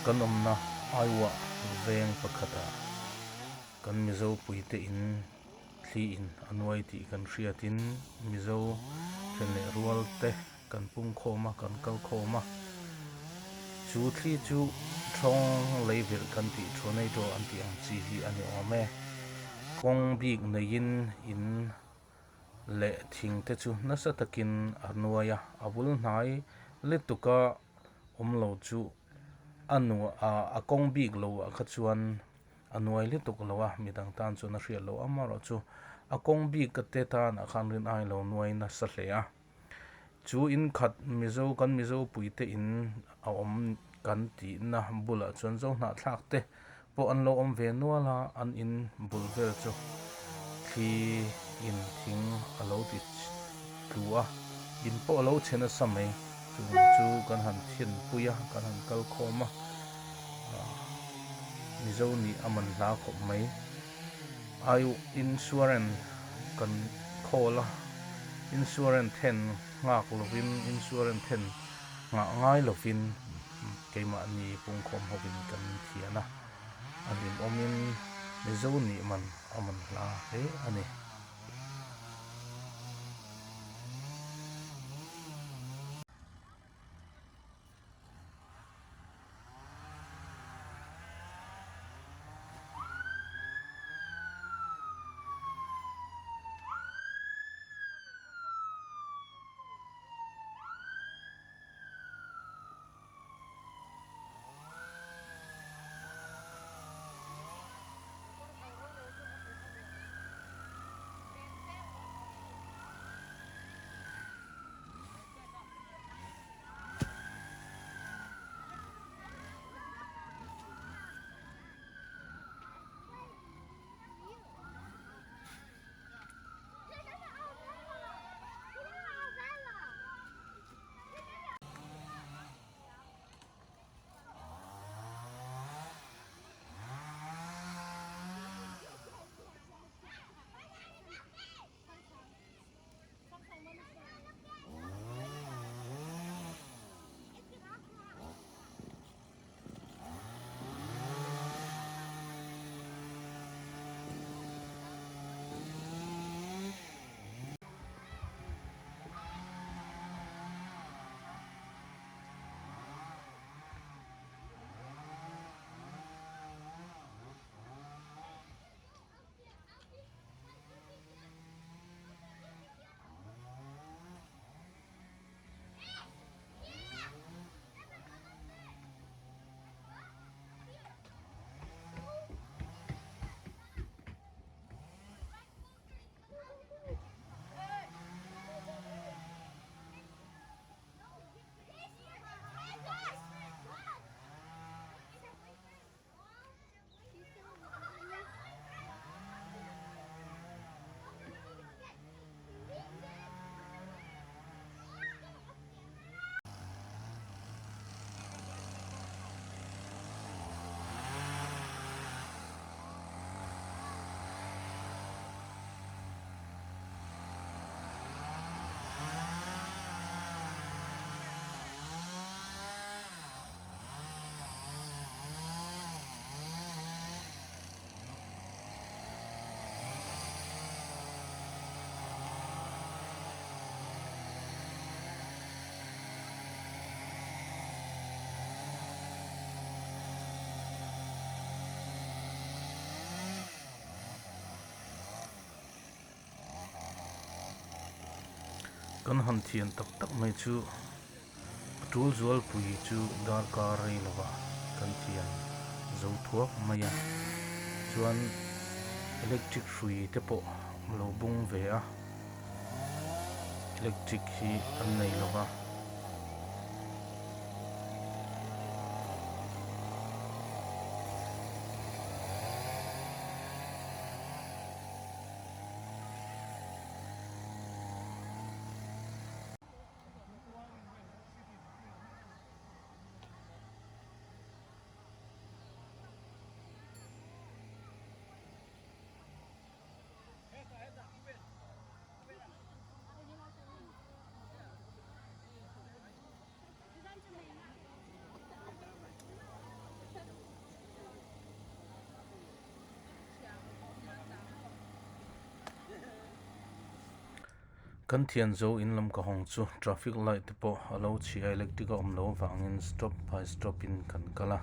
Kan awmna Iowa veng pakhatah kan Mizo puite in thli in a nuai tih kan hriatin Mizo then leh rual te kan pung khawm a, kan kal khawm a. Chu thli chu thawng leivirh kan tih tornado an tih ang chi hi a ni awm e. Kawng bik neiin in leh thing te chu nasa takin a nuai a, a bul hnai lutuka awm lo chu a nuah a kawng bik lo ah kha chuan a nuai lutuk lo a, midang tan chuan a hriat loh amaherawh chu a kawng bik te tan ah khan rin ai lo nuai nasa hle a. Chu in khat Mizo kan Mizo puite in a awm kan tihna bulah chuan Zohnahthlak te pawh an lo awm ve nual a, an in bul vel chu thli in thing a lo ti tlu a, in pawh a lo chhe nasa mai. Chung chu kan han thianpui a, kan han kal khawm a, Mizo nih a man hla khawp mai. Aiuh insurance kan khawl a, insurance then nghak lovin insurance then nghah ngai lovin keimahni pungkhawm hovin kan thian a, a hlimawmin Mizo nih man a man hla hle a ni. Kan han thian tak tak mai chu A tul zualpui chu darkar rei lovah kan thian zo thuak mai a, chuan electric hrui te pawh a lo bung ve a, electric hi an nei lova. Kan thian zo in lam ka hawng chu traffic light te pawh a lo chhia a, electric a awm loh avangin stop by stop in kan kal a.